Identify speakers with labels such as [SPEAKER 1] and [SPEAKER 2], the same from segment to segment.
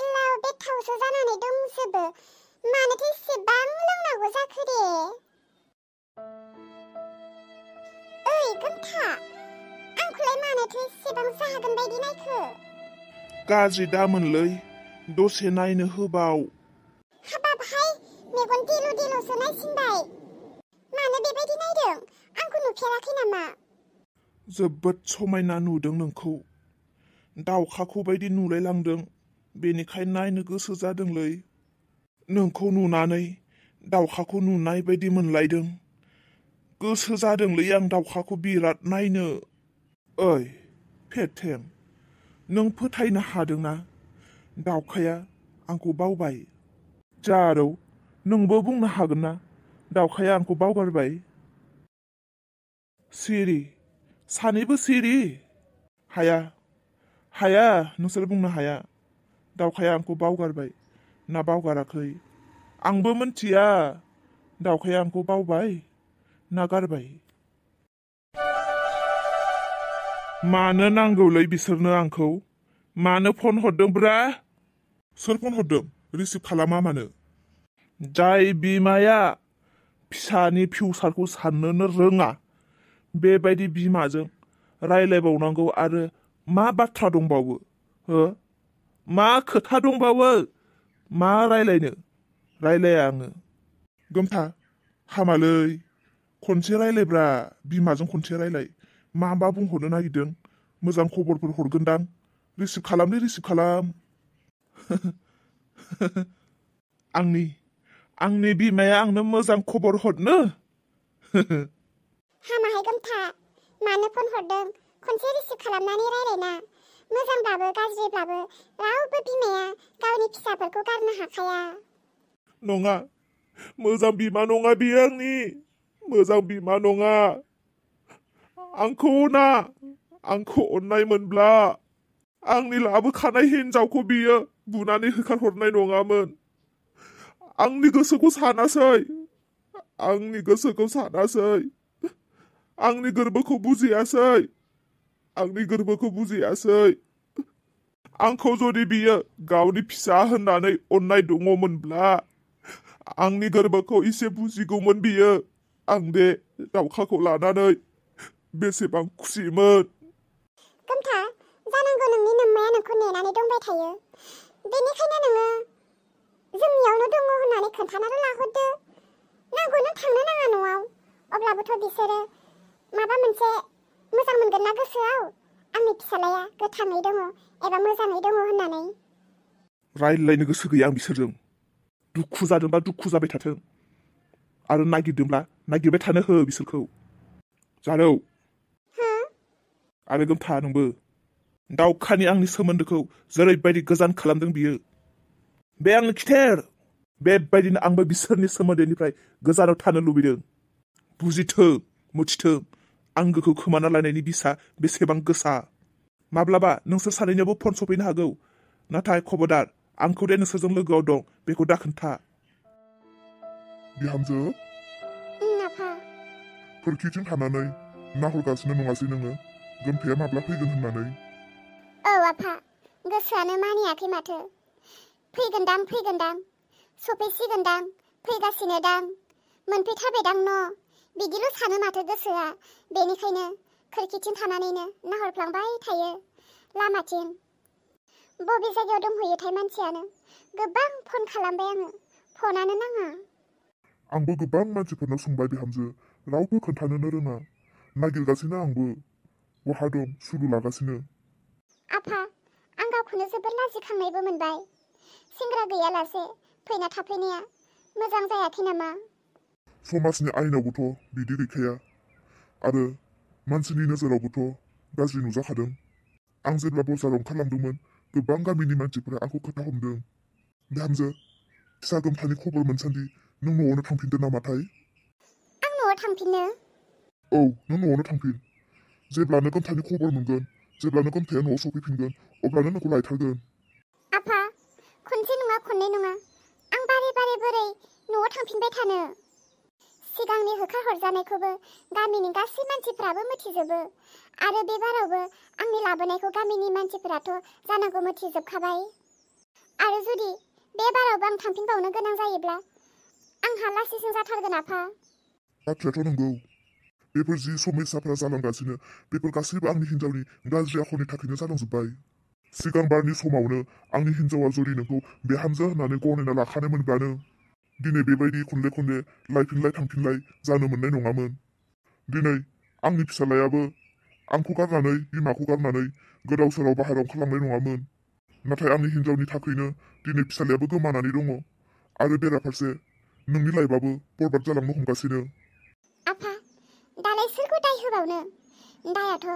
[SPEAKER 1] गोलाव बेथावसो जानानै दंजोबो मानोथो एसेबां लोंनांगौ जाखो दे ओइ गोमथा आंखौलाय मानोथो एसेबां जागोन बायदि नायखो
[SPEAKER 2] गाज्रि दामोनलै दसे नायनो होबाव
[SPEAKER 1] हाबाबहाय मेगन दिलु दिलुसो नायसिनबाय मानो बेबायदि नायदों आंखौ नुफेराखै नामा
[SPEAKER 2] जोबोद समायना नुदों नोंखौ दाउखाखौ बायदि नुलायलांदों बेनिखायनो नायनो गोसो जादोंलै नोंखौ नुनानै दाउखाखौ नुनाय बायदि मोनलायदों गोसो जादोंलै आं दाउखाखौ बिराद नायनो ओइ फेथें नों फोथायनो हादोंना दाउखाया आंखौ बावबाय जारौ नोंबो बुंनो हागोन ना दाउखाया आंखौ बावगारबाय सिरि सानैबो सिरि हाया नोंसोर बुंनो हाया दाउखाया आंखौ बावगारबाय ना बावगाराखै आंबो मिन्थिया दाउखाया आंखौ बावबाय ना गारबाय मानो नांगौलै बिसोरनो आंखौ मानो फन हरदोंब्रा सोर फन हरदों रिसिभ खालामा मानो जाय बिमाया फिसानि फिउचारखौ साननोनो रोङा बेबायदि बिमाजों रायलायबावनांगौ आरो मा बाथ्रा दंबावो हो मा खोथा दंबावो मा रायलायनो रायलाया आङो गोमथा हामालै खनसे रायलायब्रा बिमाजों खनसे रायलाय मा बुंहरनो नागिरदों मोजां खबरफोर हरगोनदां रिसिभ खालाम आंनि बिमाया आंनो मोजां खबर हरनो
[SPEAKER 1] हामाहाय गोमथा मानो फन हरदों खनसे रिसिभ खालामनानै रायलायना मोजांब्लाबो गाज्रिब्लाबो रावबो बिमाया गावनि फिसाफोरखौ गारनो हाखाया
[SPEAKER 2] नङा मोजां बिमा नङा बियो आंनि मोजां बिमा नङा आंखौ अननाय मोनब्ला आंनि लाबोखानाय हिनजावखौ बियो बुनानै होखारहरनाय नङामोन आंनि गोसोखौ सानासै आंनि गोरबोखौ बुजियासै आंखौ जुदि बियो गावनि फिसा होननानै अननाय दङमोनब्ला आंनि गोरबोखौ एसे बुजिगौमोन बियो आं बे दाउखाखौ लानानै बेसेबां खुसिमोन
[SPEAKER 1] गोमथा जानांगौ नोंनि नोम्माया नोंखौ नेनानै दंबाय थायो बेनिखायनो नोङो जोंनियावनो दङ होननानै खोन्थानानै लाहरदो नांगौ नों थांनो नाङा न'आव अब्लाबोथ' बिसोरो माबा मोनसे मोजां मोनगोन ना गोसोआव आंनि फिसालाया गोथाङै दङ एबा मोजाङै दङ होननानै
[SPEAKER 2] रायलायनो गोसो गैया आं बिसोरजों दुखु जादोंबा दुखु जाबाय थाथों आरो नागिरदोंब्ला नागिरबाय थानो हो बिसोरखौ जारौ आरो गोमथा नोंबो दाउखानि आंनि सोमोन्दोखौ जेरैबायदि गोजान खालामदों बियो बे आंनि खिथेर बेबायदिनो आंबो बिसोरनि सोमोन्दोनिफ्राय गोजानाव थानो लुबैदों बुजिथों मिथिथों आंगोखौ खोमाना लानायनि बिसआ बेसेबां गोसा माब्लाबा नोंसोर सानैनियावबो फन सफैनो हागौ नाथाय खबरदार आंखौ दे नोंसोरजों लोगोआव दं बेखौ दाखोन्था बिहामजो
[SPEAKER 1] आफा
[SPEAKER 2] खोरखिथिं थानानै नाहरगासिनो नङासै नोङो गोमथाया माब्ला फैगोन होननानै
[SPEAKER 1] औ आफा गोसोआनो मानियाखै माथो फैगोनदां सफैसिगोनदां फैगासिनो दां मोनफैथारबायदां न' बिदिल' सानो माथो गोसोआ बेनिखायनो खोरखिथिं थानानैनो नाहरफ्लांबाय थायो लामाथिं बबे जायगायाव दंहैयोथाय मानसियानो गोबां फन खालामबाय आङो फनानो नाङा
[SPEAKER 2] आंबो गोबां मानसिफोरनाव सोंबाय बिहामजो रावबो खोन्थानोनो रोङा नागिरगासिनो आंबो बहा दं सुलु लागासिनो
[SPEAKER 1] आफा आं गावखौनो जोबोर लाजिखांनायबो मोनबाय सेंग्रा गैयालासे फैना थाफैनाया मोजां जायाखै नामा
[SPEAKER 2] समाजनि आयेनावबोथ' बिदि गैखाया आरो मानसिनि नोजोरावबोथ' गाज्रि नुजाखादों आं जेब्ला बाजाराव ओंखारलांदोंमोन गोबां गामिनि मानसिफोरा आंखौ खोथा हमदों बिहामजो फिसा गोमथानि खबर मोनसान्दि नों न'आवनो थांफिनदो नामाथाय
[SPEAKER 1] आं न'आव थांफिनो
[SPEAKER 2] औ नों न'आवनो थांफिन जेब्लानो गोमथानि खबर मोनगोन जेब्लानो गोमथाया न'आव सफैफिनगोन अब्लानो नोंखौ लायथारगोन
[SPEAKER 1] आफा खनसे नङा खननै नङा आं बारे बोरै न'आव थांफिनबाय थानो सिगांनि होखारहरजानायखौबो गामिनि गासै मानसिफ्राबो मिथिजोबो आरो बे बारावबो आंनि लाबोनायखौ गामिनि मानसिफोराथ' जानांगौ मिथिजोबखाबाय आरो जुदि बे बारावबो आं थांफिनबावनो गोनां जायोब्ला आंहा लासिंसिं जाथारगोन आफा।
[SPEAKER 2] बाथ्रायाथ' नंगौ। बेफोर जि समस्याफोरा जालांगासिनो बेफोर गासैबो आंनि हिन्जावनि गाज्रि आखलनि थाखायनो जालांजोब्बाय। सिगां बारनि समावनो आंनि हिन्जावा जुदि नोंखौ बिहामजो होननानै गनायना लाखानायमोनब्लानो दिनै बेबायदि खनले खनले लायफिनलाय थांफिनलाय जानो मोननाय नङामोन। दिनै आंनि फिसालायाबो आंखौ गारनानै बिमाखौ गारनानै गोदाव सोराव बाहेरायाव ओंखारलांनाय नङामोन। नाथाय आंनि हिन्जावनि थाखायनो दिनै फिसालायाबो गोमानानै दङ आरो बेराफारसे नोंनि लाइफआबो बरबाद जालांनो हमगासिनो।
[SPEAKER 1] आफा, दालाय सोरखौ दाय होबावनो? दायाथ'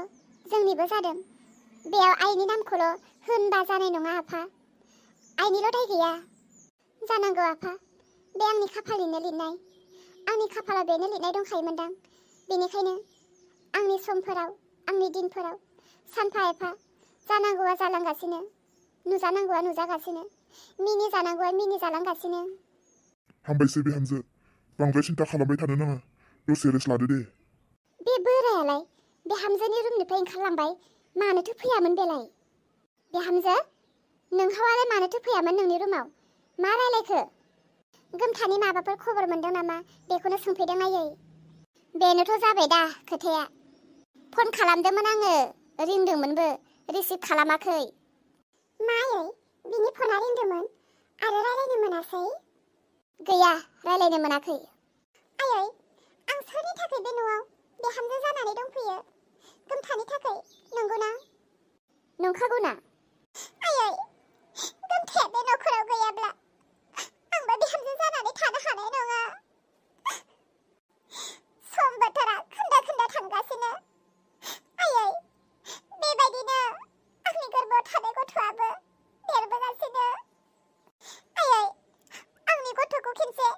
[SPEAKER 1] जोंनिबो जादों। बेयाव आइनि नामखौल' होनबा जानाय नङा आफा। आइनिल' दाय गैया। जानांगौ आफा, बे आंनि खाफालैनो लिरनाय। आंनि खाफालाव बेनो लिरनाय दंखायोमोनदां। बेनिखायनो आंनि समफोराव, आंनि दिनफोराव सानफा एफा जानांगौआ जालांगासिनो, नुजानांगौआ नुजागासिनो, मिनि जानांगौआ मिनि जालांगासिनो।
[SPEAKER 2] हामबायसै बिहामजो, बांद्राय सिन्था खालामबाय थानो नाङा। दसे रेस्ट लादो दे।
[SPEAKER 1] बे बोरायालाय बिहामजोनि रुमनिफ्राय ओंखारलांबाय, मानोथो फैयामोन बेलाय? बिहामजो, नोंहालाय मानोथो फैयामोन नोंनि रुमाव? मा रायलायखो? गोमथानि माबाफोर खबर मोनदों नामा बेखौनो सोंफैदों आयै। बेनोथ' जाबाय दा खोथाया। फन खालामदोंमोन आङो, रिंदोंमोनबो, रिसिभ खालामाखै। मा आयै, बिनि फना रिंदोंमोन आरो रायलायनो मोनासै? गैया, रायलायनो मोनाखै। आयै, आं सोरनि थाखाय बे न'आव बिहामजो जानानै दंफैयो? गोमथानि थाखाय, नंगौना? नंखागौना? आयै, गोमथाया बे न'खराव गैयाब्ला आंबो बिहामजो जानानै थानो हानाय नङा। सम बोथोरा खोन्दा खोन्दा थांगासिनो। आयै, बेबायदिनो आंनि गोरबोआव थानाय गथ'आबो देरबोगासिनो। आयै, आंनि गथ'खौ खेनसे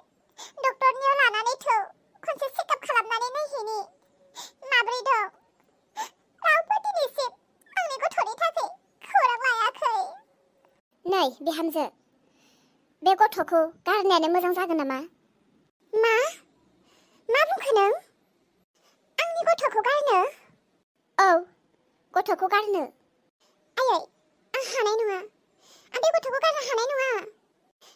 [SPEAKER 1] डक्टरनियाव लानानै थौ, खनसे चेकआप खालामनानै नायहैनि। माब्रै दं? रावबो दिनैसिम आंनि गथ'नि थाखाय खौरां लायाखै। नै बिहामजो, बे गथ'खौ गारनायानो मोजां जागोन नामा? मा? मा बुंखो नों? आंनि गथ'खौ गारनो? औ, गथ'खौ गारनो। आयै, आं हानाय नङा। आं बे गथ'खौ गारनो हानाय नङा।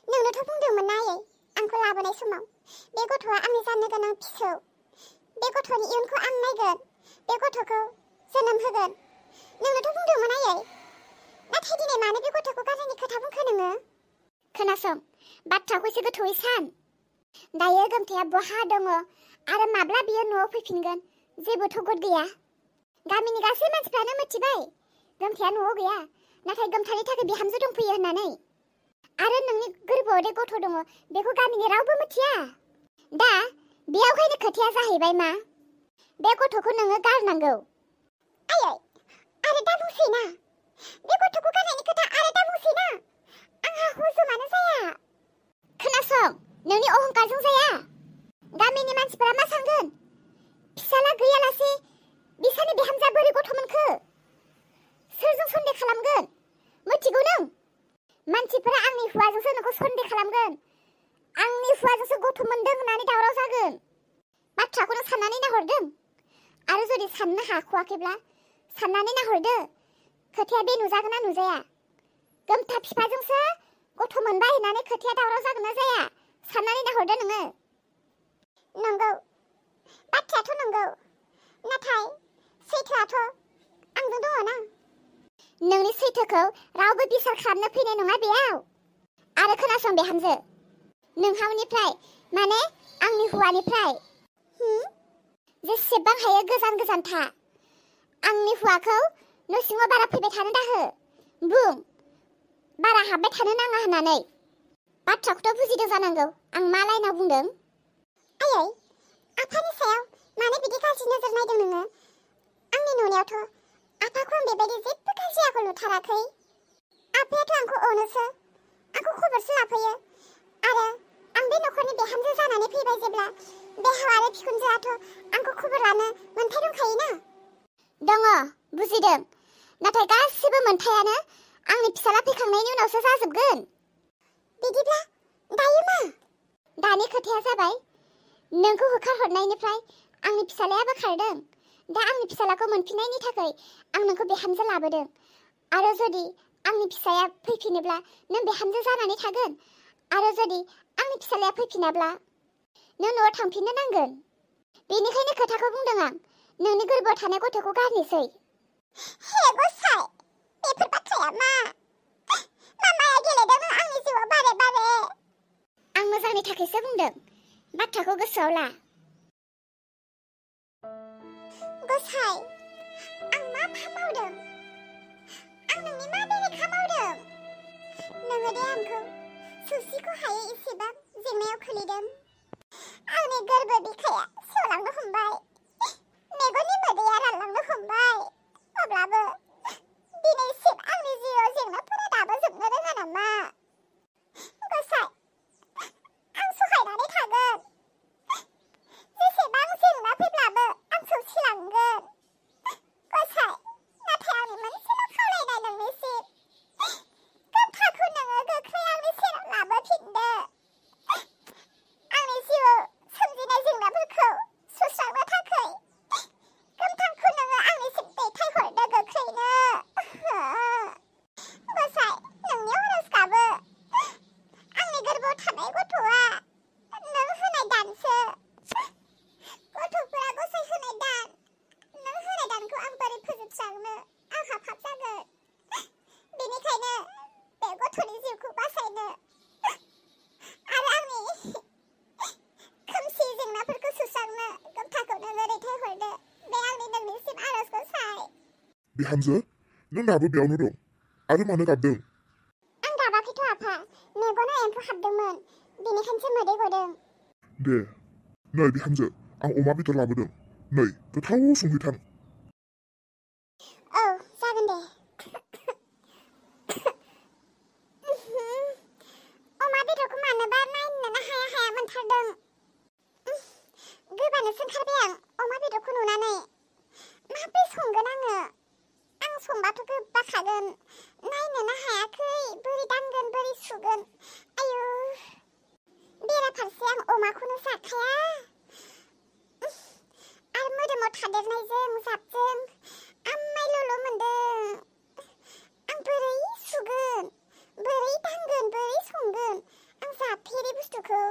[SPEAKER 1] नोंनोथ' बुंदोंमोन ना आयै, आंखौ लाबोनाय समाव, बे गथ'आ आंनि जानो गोनां फिसौ। बे गथ'नि इयुनखौ आं नायगोन, बे गथ'खौ जोनोम होगोन। नोंनोथ' बुंदोंमोन आयै। नाथाय दिनै मानो बे गथ'खौ गारनायनि खोथा बुंखो नोङो? खोनासं, बाथ्राखौ एसे गोथौयै सान। दायो गोमथाया बहा दङ आरो माब्ला बियो न'आव फैफिनगोन जेबोथ' गद गैया। गामिनि गासै मानसिफ्रानो मिथिबाय गोमथाया न'आव गैया, नाथाय गोमथानि थाखाय बिहामजो दंफैयो होननानै। आरो नोंनि गोरबोआव दे गथ' दङ बेखौ गामिनि रावबो मिथिया। दा बेयावहायनो खोथाया जाहैबाय मा? बे गथ'खौ नोङो गारनांगौ। आयै, आरो दा बुंसैना? बे गथ'खौ गारनायनि खोथा आरो दा बुंसैना? आंहा हजमानो जाया। खोनासं, नोंनि अहंकारजों जाया। गामिनि मानसिफोरा मा सानगोन? फिसाला गैयालासे बिसानि बिहामजोआ बोरै गथ' मोनखो? सोरजों सन्देह खालामगोन? मिथिगौ नों? मानसिफोरा आंनि हौवाजोंसो नोंखौ सन्देह खालामगोन। आंनि हौवाजोंसो गथ' मोनदों होननानै दावराव जागोन। बाथ्राखौ नों साननानै नाहरदों? आरो जुदि साननो हाख'वाखैब्ला साननानै नाहरदो, खोथाया बे नुजागोन ना नुजाया? गोमथा फिफाजोंसो गथ' मोनबाय होननानै खोथाया दावराव जागोन ना जाया? साननानै नाहरदो नोङो। नंगौ, बाथ्रायाथ' नंगौ। नाथाय सैथोआथ' आंजों दङ ना? नोंनि सैथोखौ रावबो बिसार खालामनो फैनाय नङा बेयाव। आरो खोनासं बिहामजो, नोंहानिफ्राय माने आंनि हौवानिफ्राय जेसेबां हायो गोजान गोजान था। आंनि हौवाखौ न' सिङाव बारा फैबाय थानो दाहो। बुं, बारा हाबबाय थानो नाङा होननानै। बाथ्राखौथ' बुजिदों जानांगौ आं मा लाइनाव बुंदों। आयै, आफानि सायाव मानो बिदि गाज्रि नोजोर नायदों नोङो? आंनि नुनायावथ' आफाखौ आं बेबायदि जेबो गाज्रि आखल नुथाराखै। आफायाथ' आंखौ अनोसो, आंखौ खबरसो लाफैयो। आरो आं बे न'खरनि बिहामजो जानानै फैबाय जेब्ला, बिहाव आरो बिखुनजोआथ' आंखौ खबर लानो मोन्थाय दंखायोना? दङ, बुजिदों। नाथाय गासिबो मोन्थायानो आंनि फिसाला फैखांनायनि उनावसो जाजोबगोन। बिदिब्ला दायो मा? दानि खोथाया जाबाय, नोंखौ होखारहरनायनिफ्राय आंनि फिसालायाबो खारदों। दा आंनि फिसालाखौ मोनफिननायनि थाखाय आं नोंखौ बिहामजो लाबोदों। आरो जुदि आंनि फिसाया फैफिनोब्ला नों बिहामजो जानानै थागोन आरो जुदि आंनि फिसालाया फैफिनाब्ला नों न'आव थांफिननो नांगोन। बेनिखायनो खोथाखौ बुंदों आं, नोंनि गोरबोआव थानाय गथ'खौ गारनोसै। हे गसाइ, बेफोर बाथ्राया मा? मामाया गेलेदों आंनि जिउआव बारे बारे। आं मोजांनि थाखायसो बुंदों, बाथ्राखौ गोसोआव ला। गसाइ, आं मा मावदों? आं नोंनि मा बेरेखा मावदों? नोङो दे आंखौ सौसिखौ हायै एसेबां जेंनायाव खोलैदों। आंनि गोरबो बिखाया सेवलांनो हमबाय, मेगननि मोदैया रानलांनो हमबाय। अब्लाबो दिनैसिम आंनि जिउआव जेंनाफोरा दाबो जोबनो रोङा नामा? गसाइ, आं सहायनानै थागोन। जेसेबां जेंना फैब्लाबो आं सौसिलांगोन। गसाइ, नाथाय आंनि मोनसेल' खावलायनाय नोंनिसिम, गोमथाखौ नोङो गोख्रै आंनि सेराव लाबोफिनदो। आंनि जिउआव सोमजिनाय जेंनाफोरखौ सुस्रांनो थाखाय गोमथाखौ नोङो आंनिसिम दैथायहरदो गोख्रैनो। गसाइ, नोंनियाव आरज गाबो, आंनि गोरबोआव थानाय गथ'आ नों होनाय दानसो। गथ'फोरा गसाइ होनाय दान। नों होनाय दानखौ आं बोरै फोजोबस्रांनो आंहा पाप जागोन। बेनिखायनो बे गथ'नि जिउखौ बासायनो आरो आंनि खोमसि जेंनाफोरखौ सुस्रांनो गोमथाखौ नोङो दैथायहरदो। बे आंनि नोंनिसिम आरज गसाइ।
[SPEAKER 2] बिहामजो, नों दाबो बेयावनो दं आरो मानो गाबदों?
[SPEAKER 1] आं गाबाखैथ' आफा, मेगनाव एम्फौ हाबदोंमोन, बेनिखायनोसो मोदै गदों।
[SPEAKER 2] दे, नै बिहामजो, आं अमा बेदर लाबोदों। नै, गोथाव संहैथां।
[SPEAKER 1] औ, जागोन दे। अमा बेदरखौ मानोबा नायनोनो हाया हाया मोनथारदों। गोबानोसो ओंखारबाय आं अमा बेदरखौ नुनानै। माब्रै संगोन आङो? आं संबाथ' गोबाखागोन। नायनोनो हायाखै, बोरै दांगोन, बोरै सुगोन। आयु, बेराफारसे आं अमाखौनो जाखाया। आरो मोदोमाव थादेरनायजों जाबजों आमाय-लल' मोनदों। आं बोरै सुगोन, बोरै दांगोन, बोरै संगोन आं जाफेरै बुस्थुखौ?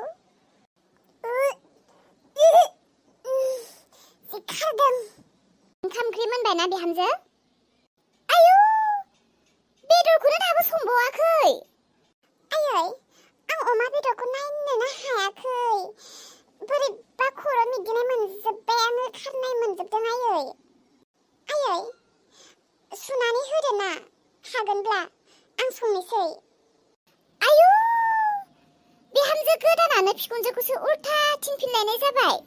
[SPEAKER 1] जि खारदों। ओंखाम ओंख्रि मोनबायना बिहामजो? आयु, बेदरखौनो दाबो संबावाखै। आयै, आं अमा बेदरखौ नायनोनो हायाखै। बोरैबा खर' मिदिनाय मोनजोब्बाय आङो, खारनाय मोनजोबदों आयै। आयै, सुनानै होदो ना, हागोनब्ला आं संनोसै। आयु, बिहामजो गोदानानो बिखुनजोखौसो उल्था थिनफिनलायनाय जाबाय।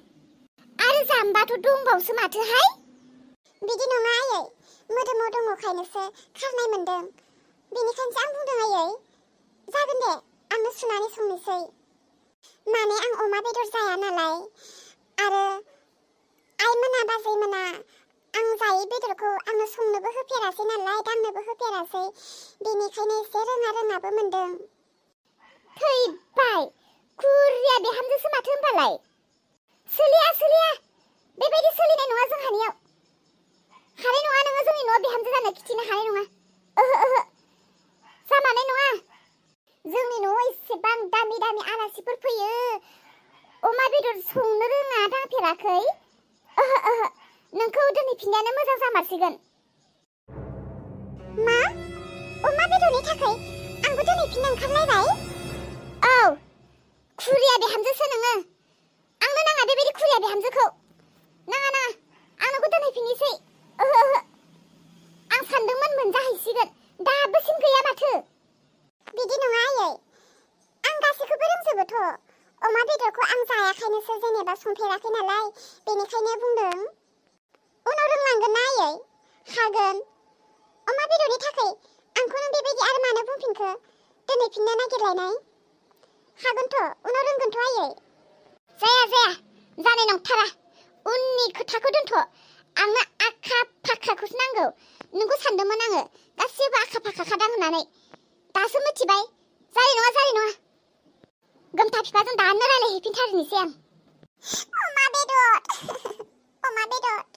[SPEAKER 1] आरो जाम्बाथ' दंबावसो माथोहाय। बिदि नङा आयै, मोदोमाव दङखायनोसो खारनाय मोनदों। बेनिखायनोसो आं बुंदों आयै, जागोन दे, आंनो सुनानै संनोसै। माने आं अमा बेदर जाया नालाय, आरो आइमोना बाजैमोना आं जायै बेदरखौ आंनो संनोबो होफेरासै नालाय, दांनोबो होफेरासै। बेनिखायनो एसे रोङाबो मोनदों। थैबाय, खुरिया बिहामजोसो माथो होनबालाय। सोलिया, बेबायदि सोलिनाय नङा जोंहानियाव। हानाय नङा, नोङो जोंनि न'आव बिहामजो जानो खिथिनो हानाय नङा। ओहो, जामारनाय नङा। जोंनि न'आव एसेबां दामि दामि आलासिफोर फैयो, अमा बेदर संनो रोङा, दांफेराखै। ओहो, नोंखौ दोनहैफिननायानो मोजां जामारसिगोन। मा? अमा बेदरनि थाखाय आंबो दोनहैफिननो ओंखारलायबाय? औ, खुरिया बिहामजोसो नोङो। आंनो नाङा बेबायदि खुरिया बिहामजोखौ। नाङा, आंनोबो दोनहैफिननोसै। ओहो, आं सानदोंमोन मोनजाहैसिगोन, दाबोसिम गैया माथो। बिदि नङा आयै, आं गासैखौबो रोंजोबोथ'। अमा बेदरखौ आं जायाखायनोसो, जेनेबा संफेराखै नालाय, बेनिखायनो बुंदों। उनाव रोंलांगोन ना आयै, हागोन। अमा बेदरनि थाखाय आंखौ नों बेबायदि आरो मानो बुंफिनखो? दोनहैफिननो नागिरलायनाय? हागोनथ', उनाव रोंगोनथ' आयै। जाया, जानाय नंथारा। उननि खोथाखौ दोनथ'। आंनो आखा-फाखाखौसो नांगौ। नोंखौ सानदोंमोन आङो गासिबो आखा-फाखाखादां होननानै। दासो मिथिबाय, जानाय नङा। गोमथा बिफाजों दानो रायलायहैफिनथारनोसै आं। अमा बेदर।